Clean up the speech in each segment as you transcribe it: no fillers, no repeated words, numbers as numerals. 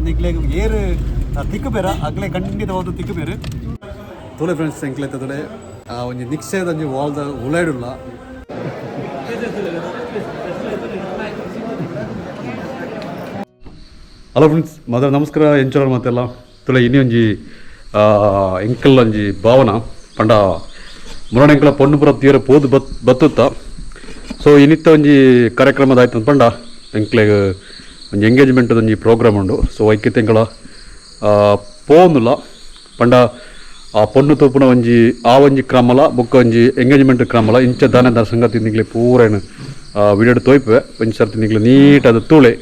ನಿಕ್ಲೆಗ್ ಏರ್ ತಿಕ್ಕುಬೇರ ಅಗ್ಲೆ ಖಂಡಿತವಾದ ತಿಕ್ಕುಬೇರು. ತೂಲೆ ಫ್ರೆಂಡ್ಸ್, ಎಂಕ್ಲೆ ತೂಲೆ, ಒಂಜಿ ನಿಕ್ಷೇದ ಒಂಜಿ ವಾಲ್ದ ಉಲೈಡುಲ್ಲ. ಹಲೋ ಫ್ರೆಂಡ್ಸ್, ಮೊದಲ ನಮಸ್ಕಾರ. ಎಂಚೋರ್ ಮತ್ತೆಲ್ಲ? ತುಲೆ, ಇನಿ ಒಂಜಿ ಎಂಕಲ್ ಒಂಜಿ ಭಾವನ ಪಂಡ ಮುರಣ ಎಂಕಲ ಪೊಣ್ಣು ಪುರ ತೀರ ಪೋದು ಬತ್ ಬತ್ತುತ್ತ. ಸೊ ಇನಿತ್ತ ಒಂಜಿ ಕಾರ್ಯಕ್ರಮದ ಆಯ್ತು ಪಂಡ ಎಂಕ್ಲೆಗ್ ಒಂಜಿ ಎಂಗೇಜ್ಮೆಂಟ್ ಒಂಜಿ ಪ್ರೋಗ್ರಾಮ್ ಉಂಡು. ಸೊ ಐಕ್ಯತೆ ಎಂಕಲ ಪೋವೊಂದುಲ್ಲ. ಪಂಡ ಆ ಪೊಣ್ಣು ತೂಪುನ ಒಂಜಿ ಆ ಒಂಜಿ ಕ್ರಮಲ ಬೊಕ್ಕ ಒಂಜಿ ಎಂಗೇಜ್ಮೆಂಟ್ ಕ್ರಮಲ ಇಂಚ ದಾನೆ ದಾನ ಸಂಗತಿ ನಿಕ್ಲೆ ಪೂರೇನು ವಿಡಿಯೋಡ್ ತೋಯ್ಪುವೆ. ಒಂಜಿ ಸರ್ತಿ ನಿಕ್ಲೆ ನೀಟ್ ಅದು ತೂಳೆ.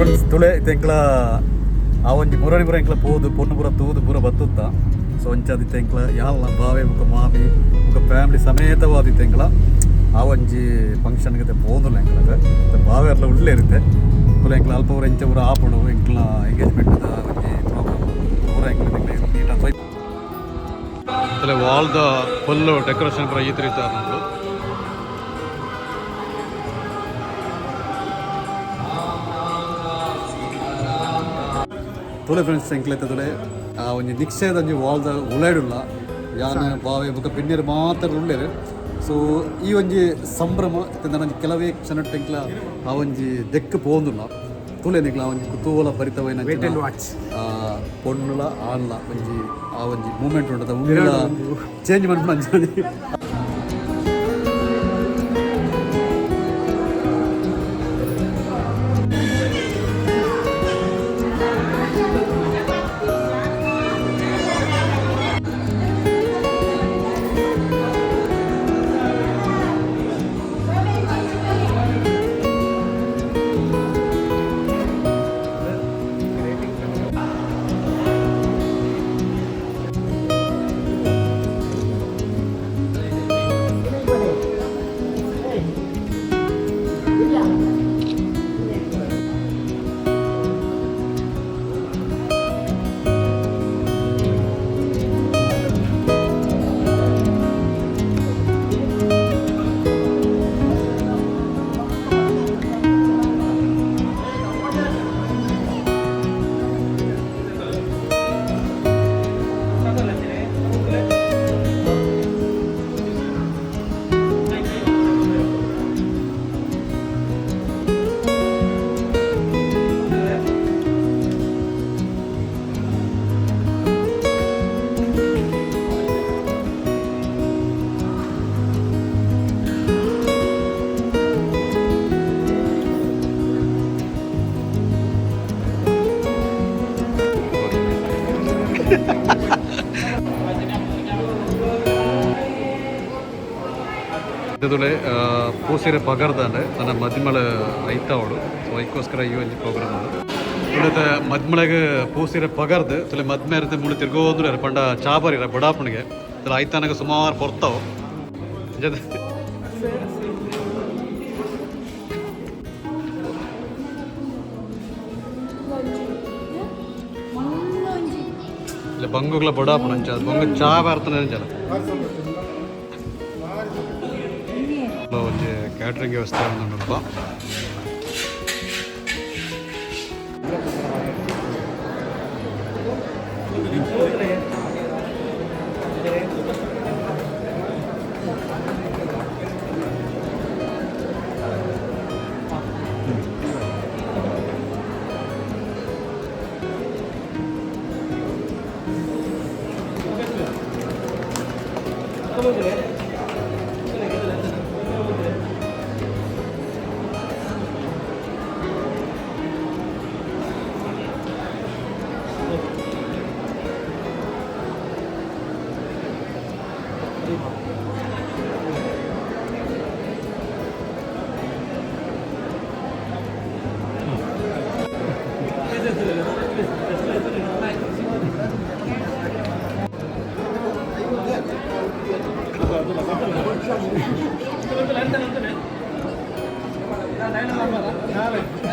ಫ್ರೆಂಡ್ಸ್ ತುಳೆ ಇತ್ತೆ ಆ ಒಂಜಿ ಮುರಣಿ ಪುರ ಎಂಕ್ಲ ಪೋದು ಪೊಣ್ಣು ಪೂರ ತೂದು ಪೂರ ಬತ್ತುತ್ತ. ಸೊ ಒಂಚಾದಿತ್ತೆ ಎಂಕ್ಲ ಯಾಲ್ಲ ಬಾವೆ ಬೊಕ ಮಾಮಿ ಬೊಕ ಫ್ಯಾಮಿಲಿ ಸಮೇತವಾದಿತ್ತೆ ಎಂಕ್ಲ ಆ ಒಂಜಿ ಫಂಕ್ಷನ್ಗೆ ಪೋಂದುಲ್ಲ ಎಂಕ್ಲಗ. ಬಾವೆ ಅರ್ಲ ಉಳ್ಳೆ ಇರುತ್ತೆ. ತುಲೆ ಎಂಕ್ಲ ಅಲ್ಪ ಪೂರ ಇಂಚ ಪೂರ ಆಪುಂಡು ಎಂಕ್ಲ ಎಂಗೇಜ್ಮೆಂಟ್ ಒಂಜಿ ಪ್ರೋಗ್ರಾಮ್ ಪೂರ ಎಂಕ್ಲ ನೀಟಾಗಿ. ತುಲೆ ವಾಲ್ದ ಫುಲ್ ಡೆಕೋರೇಷನ್ ಪೂರ ಈ ರೀತಿ ಆದುಂಡು. ತುಲೆ ಫ್ರೆಂಡ್ಸ್ ಎಂಕ್ಲೈತೆ ತುಲೆ ಆ ಒಂಜಿ ನಿಕ್ಷೇದ ಒಂಜಿ ವಾಲ್ದ ಉಳೈಡುಲ್ಲ ಯಾನ ಬಾವೆ ಬೊಕ ಬಿನ್ನೆರ್ ಮಾತ್ರ ಉಲ್ಲೆರ್. ಸೊ ಈ ಒಂಜಿ ಸಂಭ್ರಮ ಇತ್ತೆ ಒಂಜಿ ಕೆಲವೇ ಕ್ಷಣಟ್ ಎಂಕ್ಲ ಆ ಒಂಜಿ ದೆಕ್ಕ್ ಪೋವೊಂದುಲ್ಲ. ತುಲೆ ನಿಕ್ಲ ಆ ಒಂಜಿ ಕುತೂಹಲ ಭರಿತವಾಯಿನ ಪೊಣ್ಣುಲ ಆನ್ಲ ಒಂಜಿ ಆ ಒಂಜಿ ಮೂಮೆಂಟ್ ಉಂಟು ಉಂಡುಲ ಚೇಂಜ್ ಮನ್ಪುನ ಅಂಚನೆ. ತುಲೆ ಪೂಸೆರೆ ಪಗರ್ದಾಂಡೆ ನನ್ನ ಮದಿಮಳ ಐತಾವಳು. ಸೊ ಐಕ್ಕೋಸ್ಕರ ಈ ಒಂಜಿ ಪ್ರೋಗ್ರಾಮ್ ಅದು. ತುಳಿತ ಮದ್ಮಳೆಗೆ ಪೂಸೆರೆ ಪಗರ್ದು ತುಲೆ ಮದ್ಮೆ ಇರುತ್ತೆ ಮುಳು ತಿರ್ಗೋಂದ್ರೆ ಪಂಡ ಚಾಬರಿರ ಬಡಾಪಣಿಗೆ ತುಲೆ ಐತಾನಗ ಸುಮಾರು ಪೊರ್ತಾವು. ಜೊತೆ ಇಲ್ಲ ಬಂಗುಗಳ ಬಡಾಪಣ ಅಂಚ ಬಂಗು ಚಾ ಬರ್ತಾನೆ ಅಂಚಲ್ಲ. ಒಂಜಿ ಕ್ಯಾಟ್ರಿಂಗ್ ವ್ಯವಸ್ಥೆ ಉಂಟುಪ್ಪ.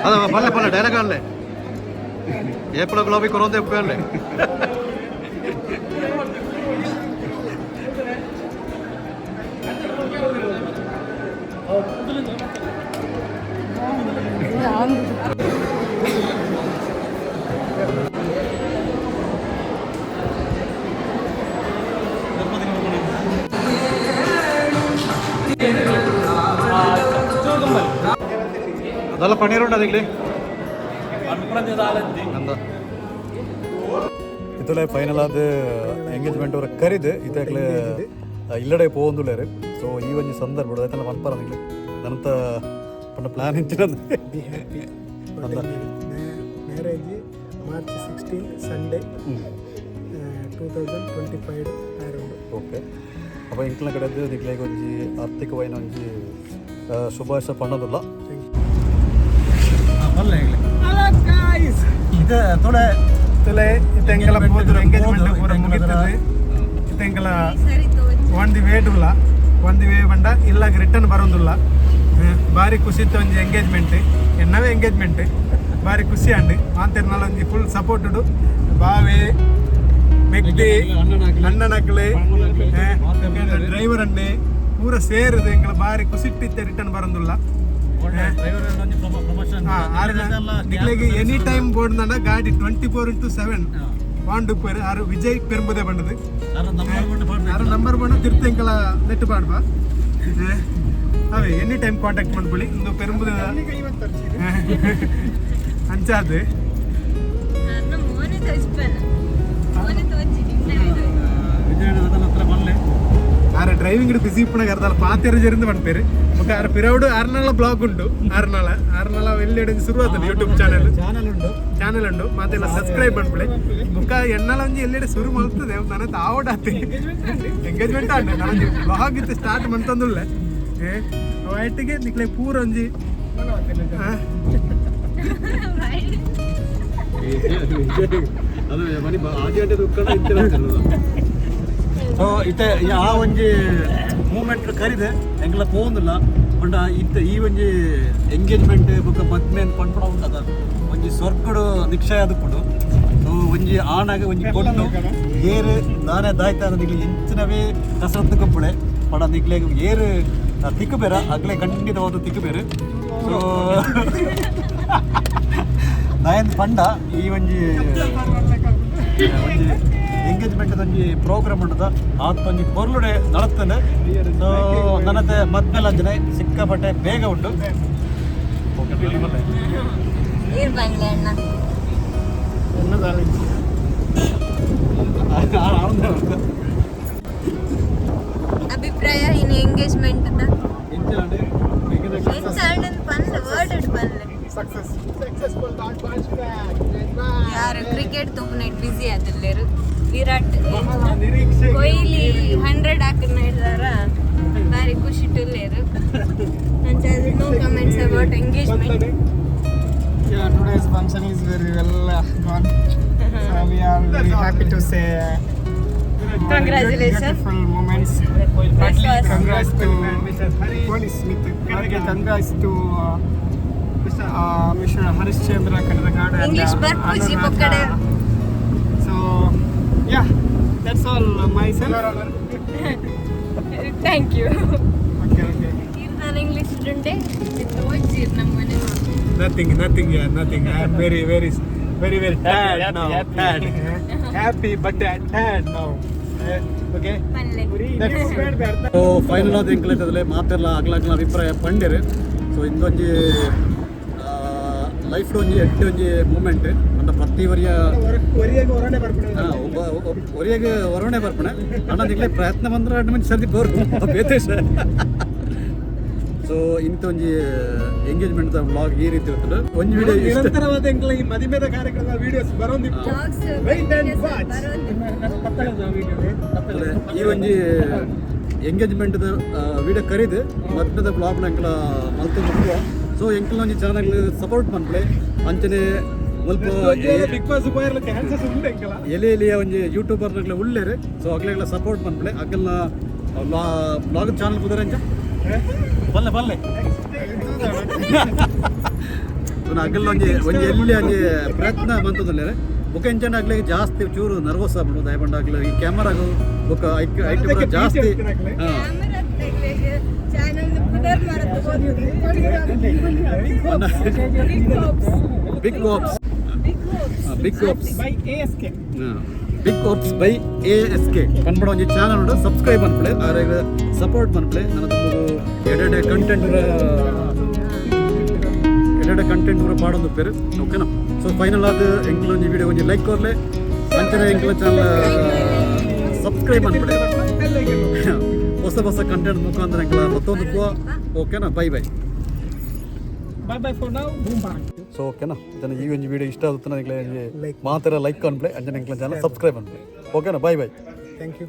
ಅದ ಪಲ್ಲೆ ಪಲ್ಲೆ ಡೈಲಾಗ್ ಅಲ್ಲೇ ಏಪ್ರಿಲ್ ಗುಲಾಬಿ ಕೊರೋಂದೆ ಉಪ್ಪೇ. ಅದೆಲ್ಲ ಪನ್ನೀರ್ ಉಂಟು ಅದಿಗ್ಲಿ ಇತ್ತಲೆ ಫೈನಲ್ ಆದ ಎಂಗೇಜ್ಮೆಂಟ್ ಅವರ ಕರಿದು ಇತ್ತಾಕ್ಲೆ ಇಲ್ಲಡೆ ಪೋವೊಂದುಲ್ಲೆರ್. ಸೊ ಈ ಒಂಜಿ ಸಂದರ್ಭ ಐತಲ್ಲ ಮನ್ಪರ ನಿಗ್ಲಿ ನನಂತ ಪಂಡ ಪ್ಲಾನ್ ಇಂಚಿನ. Be happy. Marriage March 16 Sunday 2025 around. Okay, ಅಪ್ಪ ಎಂಕ್ಲ ಕಡೆದು ನಿಗ್ಲೆಗ್ ಒಂಜಿ ಆರ್ಥಿಕವಾಯಿನ ಒಂಜಿ ಶುಭಾಶಯ ಪಣ್ಣದುಲ್ಲ. ಗೈಸ್. ಇದು ತೊಳೆ. ತುಲೆ ಇತ್ತೆಂಕಲ ಪೋದು ಎಂಗೇಜ್ಮೆಂಟ್ ಪೂರ ಮುಗಿತದೆ. ಇತ್ತೆಂಕಲ ಒನ್ the way ಉಲ್ಲ, ಒನ್ the way ಬಂಡ ಇಲ್ಲಾಗ ರಿಟರ್ನ್ ಬರೋದಿಲ್ಲ. ಬಾರಿ ಖುಷಿ ಇತ್ತು. ಒಂಜಿ ಎಂಗೇಜ್ಮೆಂಟ್, ಎನ್ನವೇ ಎಂಗೇಜ್ಮೆಂಟ್ ಬಾರಿ ಖುಷಿ ಅಂಡ್ ಮಾತೆರ್ನಾಲ ಒಂಜಿ ಫುಲ್ ಸಪೋರ್ಟ್ ಉಂಡು. ಬಾವೆ, ಮೆಗ್ದಿ, ಅಣ್ಣನಕ್ಲೆ, ಡ್ರೈವರ್ ಅಂಡೆ ಪೂರ ಸೇರಿದೆ. ಎಂಕಲ ಬಾರಿ ಖುಷಿ ಇತ್ತು, ರಿಟರ್ನ್ ಬರೋದಿಲ್ಲ. ನಿಕ್ಲೆಗ್ ಎನಿ ಟೈಮ್ ಬೋರ್ಡ್ ನಂಡ ಗಾಡಿ 24x7 ವಾಂಡು ಪೇರು ಆರು ವಿಜಯ್ ಪೆರುಂಬುದೆ ಬಂಡದು. ಆರು ನಂಬರ್ ಬಂಡ ತಿರ್ತೆಂಕಲ ನೆಟ್ ಪಾಡ್ಬಾ. ಅವೇ ಎನಿ ಟೈಮ್ ಕಾಂಟ್ಯಾಕ್ಟ್ ಮಾಡ್ಕೊಳ್ಳಿ. ಇಂದು ಪೆರುಂಬುದೆ ಅಂಚಾದು. ಮೋನೆ ತೋಜ್ಪಲ್ಲ, ಮೋನೆ ತೋಜಿ. ಆರೆ ಡ್ರೈವಿಂಗ್ ಬಿಸಿ ಇಪ್ಪಣ ಕರ್ದಾಲ ಪಾತೆರ ಜರಿಂದ ಪನ್ಪೇರು. ಬೊಕ ಆರ ಪಿರವುಡು ಆರ್ನಾಳ ಬ್ಲಾಗ್ ಉಂಡು. ಆರ್ನಾಳ ಆರ್ನಾಳ ಎಲ್ಲಿ ಶುರು ಆತದೆ ಯೂಟ್ಯೂಬ್ ಚಾನೆಲ್. ಚಾನಲ್ ಉಂಡು. ಚಾನೆಲ್ ಉಂಡು. ಮಾತೆಲ್ಲ ಸಬ್ಸ್ಕ್ರೈಬ್ ಮಾಡ್ಬಿಡಿ. ಬೊಕ ಎಣ್ಣಲ ಒಂಜಿ ಎಲ್ಲೆಡೆ ಶುರು ಮಲ್ತದೆ. ನನ್ನ ತಾವಡಾತೆ ಎಂಗೇಜ್ಮೆಂಟ್ ಆಂಡ್ ನಾನು ಬ್ಲಾಗ್ ಇತ್ತು ಸ್ಟಾರ್ಟ್ ಮಂತಂದುಳ್ಳೆ. ಏ ವೈಟಿಗೆ ನಿಕ್ಲೆ ಪೂರ ಒಂಜಿ ಆ, ಅದು ಮನಿ ಆಜಿ ಗಂಟೆ ದುಃಖ. ಸೊ ಇತ್ತೆ ಆ ಒಂಜಿ ಮೂಮೆಂಟ್ ಕರಿದೆ ಎಂಕಲ ಪೋವೊಂದಿಲ್ಲ. ಪಂಡ ಇತ್ತೆ ಈ ಒಂಜಿ ಎಂಗೇಜ್ಮೆಂಟ್ ಬೊಕ್ಕ ಮದ್ಮೆ ಪನ್ಪುನ ಉಂಡದ ಒಂಜಿ ಸ್ವರ್ಗಡು ನಿಕ್ಷಯ ಆದುಪ್ಪುಂಡು. ಸೊ ಒಂಜಿ ಆಣಾಗ ಒಂಜಿ ಪೊಣ್ಣು ಏರು ದಾನೆ ದಾಯ್ತ ನಿಕ್ಲೆ ಎಂಚಿನವೇ ಕಸರತ್ತು ಗೊಬ್ಬುಳೆ. ಪಂಡ ನಿಕ್ಲೆ ಏರು ತಿಕ್ಕು ಬೇರ ಅಗ್ಲೆ ಖಂಡಿತವಾದ ತಿಕ್ಕು ಬೇರೆ. ಸೊ ದಾಯನ್ ಪಂಡ ಈ ಒಂಜಿ ಒಂಜಿ ಎಂಗೇಜ್ಮೆಂಟ್ ಒಂಜಿ ಪ್ರೋಗ್ರಾಮ್ ಉಂಟದ ಆತ ಒಂಜಿ ಪೊರ್ಲುಡೆ ನಡತ್ತನೆ. ಸೊ ನನ್ನತೆ ಮದ್ಮೆಲ ಅಂಜನೆ ಸಿಕ್ಕಾಪಟ್ಟೆ ಬೇಗ ಉಂಟು. ನೀರ್ ಬಂದ್ಲೆ ಅಣ್ಣ. ಅಭಿಪ್ರಾಯ ಇನ್ನು ಎಂಗೇಜ್ಮೆಂಟ್ ಅಂತ ಎಂಚ ಅಣ್ಣನ ಪನ್ಲೆ, ವರ್ಡ್ ಪನ್ಲೆ. ಯಾರು ಕ್ರಿಕೆಟ್ ತೂಪುನೈಟ್ ಬಿಸಿ ಆದಿಲ್ಲೇರು. ವಿರಾಟ್ ಕೊಹ್ಲಿ 100 ಹಾಕನ ಹಿಡ್ದಾರ, ಬಾರಿ ಖುಷಿ ಟುಲ್ಲೇರು. ಅಂಚ no comments about engagement. Yeah, today's function is very well gone. So we are very happy to say Congratulations. Beautiful moments. This was Congrats to Police Smith. Okay, congrats to Mr. Harish Chandra Kandaragad and English ಬರ್ಪುಜಿ Anuradha. ಪೊಕ್ಕಡೆ. So yeah, that's all myself. Thank you. Okay, okay. ನಾನು English ಉಂಡೆ ಓಜಿರ್ ನಮ್ಮ ಮನೆ. Nothing, nothing, yeah, nothing. I am very, very, very, very tired now. Tired. Happy, but tired now. Okay. ಪನ್ಲೆ. That's so final ಆದ ಎಂಕ್ಲೈತದಲೆ ಮಾತೆಲ್ಲ ಅಗ್ಲ ಅಗ್ಲ ಅಭಿಪ್ರಾಯ ಪಂಡೆರು. ಸೊ ಇಂದೊಂಜಿ life ಒಂಜಿ ಎಡ್ಡೆ ಒಂಜಿ ಮೂಮೆಂಟ್ ಅಂಡ ಪ್ರತಿ ವರಿಯ ಒರಿಯಾಗ ಹೊರಡೆ ಬರ್ಬಿಡ. ಒಬ್ಬ ಒರಿಯಾಗ ಹೊರಗಡೆ ಬರ್ಪಣೆ ಅಣ್ಣ ನಿಕ್ಲೆ ಪ್ರಯತ್ನ ಬಂದ್ರೆ ಅಡ್ಡ ಮಂದಿ ಸರ್ದಿ ಬೋರ್ ಬೇತೇಶ. ಸೊ ಇಂತ ಒಂಜಿ ಎಂಗೇಜ್ಮೆಂಟ್ ವ್ಲಾಗ್ ಈ ರೀತಿ ಇರ್ತದೆ. ಒಂಜಿ ವಿಡಿಯೋ ಇಷ್ಟ ನಿರಂತರವಾದ ಎಂಕ್ಲ ಈ ಮದಿಮೆದ ಕಾರ್ಯಕ್ರಮದ ವಿಡಿಯೋಸ್ ಬರೋದಿತ್ತು. Vlogs. Wait and watch. ಅಲ್ಲ, ಈ ಒಂಜಿ ಎಂಗೇಜ್ಮೆಂಟ್ ವಿಡಿಯೋ ಕರೀದು ಮದ್ಮೆದ ಬ್ಲಾಗ್ ಎಂಕಲ ಮಲ್ತೊಂದು. ಸೊ ಎಂಕಲ್ ಒಂಜಿ ಚಾನಲ್ ಸಪೋರ್ಟ್ ಮನ್ಪುಲೆ. ಅಂಚನೆ ಮುಲ್ಪ ಬಿಗ್ ಬಾಸ್ ಉಪಯೋಗ ಚಾನ್ಸಸ್ ಉಂಟು ಎಂಕಲ. ಎಲೆ ಎಲೆಯ ಒಂಜಿ ಯೂಟ್ಯೂಬರ್ನಗ್ಲ ಉಳ್ಳೇರು. ಸೊ ಅಗ್ಲೆಗ್ಲ ಸಪೋರ್ಟ್ ಮನ್ಪುಲೆ. ಅಗಲ್ನ ಬ್ಲಾಗ್ ಚಾನಲ್ ಪುದರ್ ಅಂಚ ಬಲ್ಲೆ ಬಲ್ಲೆ. ಅಗಲ್ ಒಂಜಿ ಒಂಜಿ ಎಲ್ಲಿ ಒಂಜಿ ಪ್ರಯತ್ನ ಮಂತೊಂದುಲ್ಲೆರ್. ಬೊಕ ಎಂಚಂಡ ಅಗ್ಲೆಗ್ ಜಾಸ್ತಿ ಚೂರು ನರ್ವಸ್ ಆಪುಂಡು. ದಯಪಂಡ ಅಗ್ಲ ಈ ಕ್ಯಾಮರಾಗು ಬೊಕ ಐಕ್ ಐಟ್ ಪೂರ ಜಾಸ್ತಿ ಹಾ. ಚಾನಲ್ ಪುದರ್ ಮರತು. Big hopes. Big hopes. Big hopes. By ASK. Big hopes by ASK ಪನ್ಪಡ ಒಂಜಿ ಚಾನಲ್ ಉಂಡು. ಸಬ್ಸ್ಕ್ರೈಬ್ ಮನ್ಪುಲೆ, ಆರೆಗ್ ಸಪೋರ್ಟ್ ಮನ್ಪುಲೆ. ನನ್ನ ತುಮುಗು ಎಡೆಡೆ ಕಂಟೆಂಟ್ ಎಡೆಡೆ ಕಂಟೆಂಟ್ ಪೂರ ಪಾಡೊಂದು ಉಪ್ಪೆರ್. ಓಕೆನಾ? ಸೊ ಫೈನಲ್ ಆದ್ ಎಂಕ್ಲ ಒಂಜಿ ವಿಡಿಯೋ ಒಂಜಿ ಲೈಕ್ ಕೊರ್ಲೆ. ಅಂಚನೆ ಎಂಕ್ಲ ಚಾನಲ್ ಸಬ್ಸ್ಕ್ರೈಬ್ ಮನ್ಪುಲೆ. ಹೊಸ ಹೊಸ ಕಂಟೆಂಟ್ ಮುಖಾಂತರ ಎಂಕ್ಲ ಮತ್ತೊಂದು. ಓಕೆನಾ? Bye bye. Bye bye for now. Boom bang. So ಓಕೆನಾ ಜನ, ಈ ಒಂಜಿ ವಿಡಿಯೋ ಇಷ್ಟ ಆಗುತ್ತೆ ನನಗೆ ಮಾತ್ರ ಲೈಕ್ ಅನ್ಪ್ಲೆ. ಅಂಚನೆ ಎಂಕ್ಲ ಚಾನಲ್ ಸಬ್ಸ್ಕ್ರೈಬ್ ಅನ್ಪ್ಲೆ. ಓಕೆನಾ? Bye bye. Thank you.